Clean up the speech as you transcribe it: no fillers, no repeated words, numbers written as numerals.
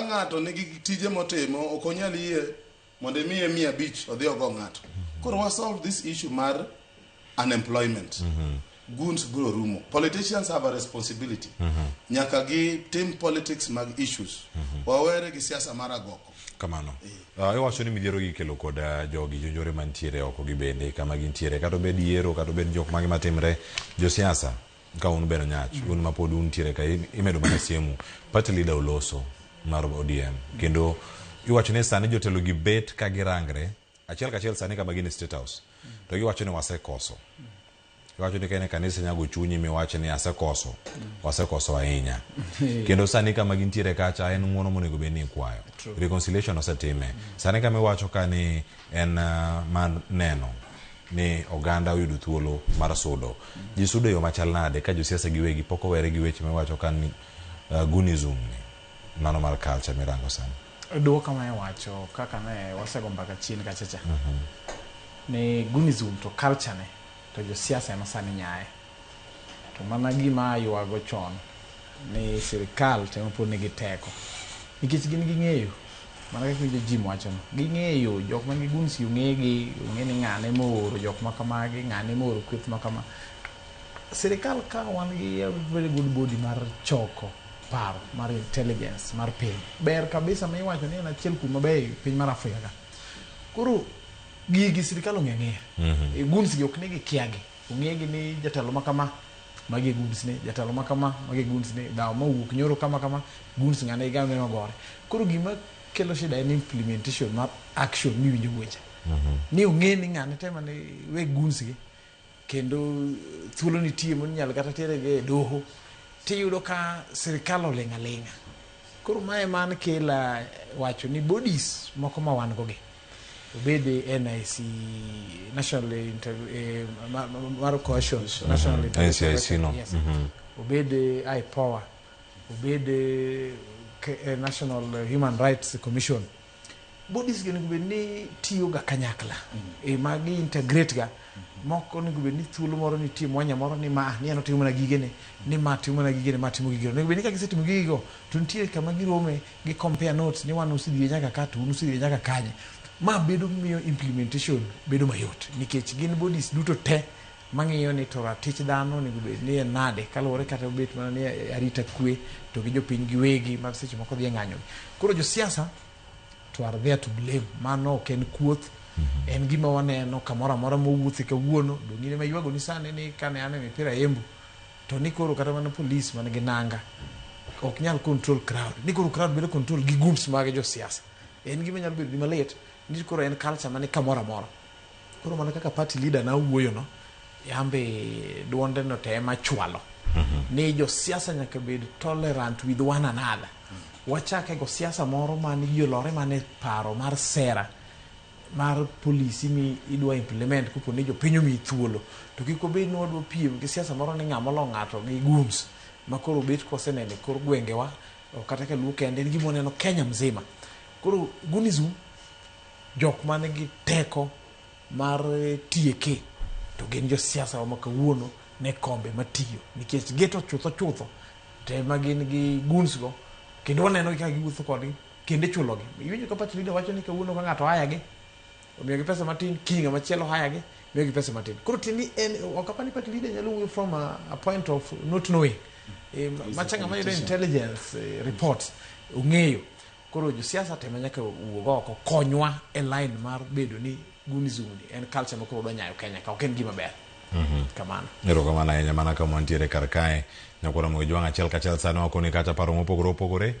ng'ato nigi tije motimo, ok onyal yie mondo imiye 500 odhi ogo ng'ato. Koro wa solve this issue mar unemployment, goons biro rumo. Politicians have a responsibility. Nyaka gi tim politics mag issues. Wawere gi siasa mar agoko. Kamano. Iwacho ni midhiero gi ikelo kod jogi jonjore mantiere oko gi bende kama gintiere, kata obed yiero, kata obed jok mage matimre, josiasa ka un beno nyach un ma pod untiere ka imedo mana siemu. Party leader oloso mar ODM kendo iwacho ni sani jotelo gi bet ka girangre achiel kachiel sani kama gin e State House to giwacho ni wasekoso. Iwacho ni ka in e kanisa nyago chunyi miwacho ni asekoso, wasekoso ahinya. Kendo sani kama gintiere kacha en ng'uono monego bed ni ikwayo. Reconciliation osetime. Sani kama iwacho ka ni en mar neno ni oganda oyudo thuolo mar sudo. Ji sudo e yo machal nade ka josiasa giwegi pok owere gi weche miwacho ka ni goonism ni mano mar culture mirango sani? Duoka ma iwacho kaka ne wasego mbaka chien kachacha ni goonism to culture ne to josiasa ema sani nyaye. To mana gima aywago chon ni sirikal temo pod nigi teko nikech gin ging'eyo mana kaka iwinjo Jim wachono, ging'eyo jok man gi goons, ong'egi, ong'e ni ng'ane mooro jok ma kamagi, ng'ane mooro kweth ma kama. Sirikal ka wan gi a very good body mar choko paro mar intelligence mar piny, ber kabisa ma iwacho ni en achiel kuom mabeyo e piny mar Afrika ka. Koro gigi sirikal ong'e ang'eya. Goons gi ok ni gikiagi, ong'egi ni jatelo ma kama magi e goons ne, jatelo ma kama magi e goons ne, dhawo mowuok nyoro kama kama, goons ng'ane gi ng'ane ogore. Koro gima kelo shida en implementation mar action miwinjo weche ni ong'e ni ng'ane tema ni weg goons gi, kendo thuolo nitie monyalo kata tere gi e doho, tiyudo ka sirikal oling' aling'a. Koro mae man kela wacho ni bodies moko ma wan go gi, obed NIC, National Inter, mar Cohesion, National NCIC no. Yes. Obed IPOA, obed National Human Rights Commission, bodies gi onego bed ni tiyo ga kanyakla ma gi integrate ga. Moko onego bed ni thuolo moro nitie mwanya moro ni ma ni en otimo mana gigene, ni ma timo mana gigene, ma timo gigene. Onego bed ni ka gisetimo gigigo to nitie kama girome gi compare notes ni wan usedhi nyaka ka to un usedhi nyaka kanye. Ma bedo miyo implementation bedo mayot nikech gin bodies duto te mang'iyo ni to ratich dhano onego bed ni en nade, kaluwore kata obet mana ni arita kwe to gi jopiny giwegi ma seche moko dhi e ng'anyo. Koro josiasa to are there to blame. Mano ok en kuoth, en gima waneno kamoro amora mowuothe kawuono. Dong' in ema ywago ni sani ni kane an e mipira Embu to ni koro kata mana polis man gi nanga ok nyal control crowd, ni koro crowd bedo control gi goons mag josiasa. En gima nyalo bedo ni malit ni koro en culture mani kamoro amora. Koro mana kaka party leader na wuoyo no, yambe duonde no te ema chwalo ni josiasa nyaka bed tolerant with one another. Wachake go siasa moro man ji olore mana e paro mar sera mar policy mi idwa implement kopo ni jopiny omiyi thuolo, to kik obed ni wadwa piem gi siasa moro ni ng'ama olo ng'ato gi goons ma koro bet koseneno e kor gwengewa, ok kata ka Luo kende, en gima waneno Kenya mzima. Koro goonism, jok man gi teko mar tieke to gin josiasa wa ma kawuono ne kombe matiyo, nikech geto chutho chutho te ma gin gi goons go, kendo waneno gi kaka giwuotho kodgi kendo ichulogi. Iwinjo ka party leader wacho ni kawuono ka ng'ato haya gi omiyogi pesa matin, kiny ng'ama chielo haya gi miyogi pesa matin. Koro tiende ni en ok apani party leader nyalo wuoyo from a point of not knowing. Macha ng'ama yudo intelligence report ong'eyo. Koro josiasa tema nyaka wuog oko konywa e line mar bedo ni goonism ni en culture ma koro dwa nyayo Kenya ka, ok en gima ber kamano. Erokamano ahinya. Mana kama wantiere kar kae, nyakwara Mogi Jwang' achiel kachiel sani wakoni kacha paro mopogore opogore.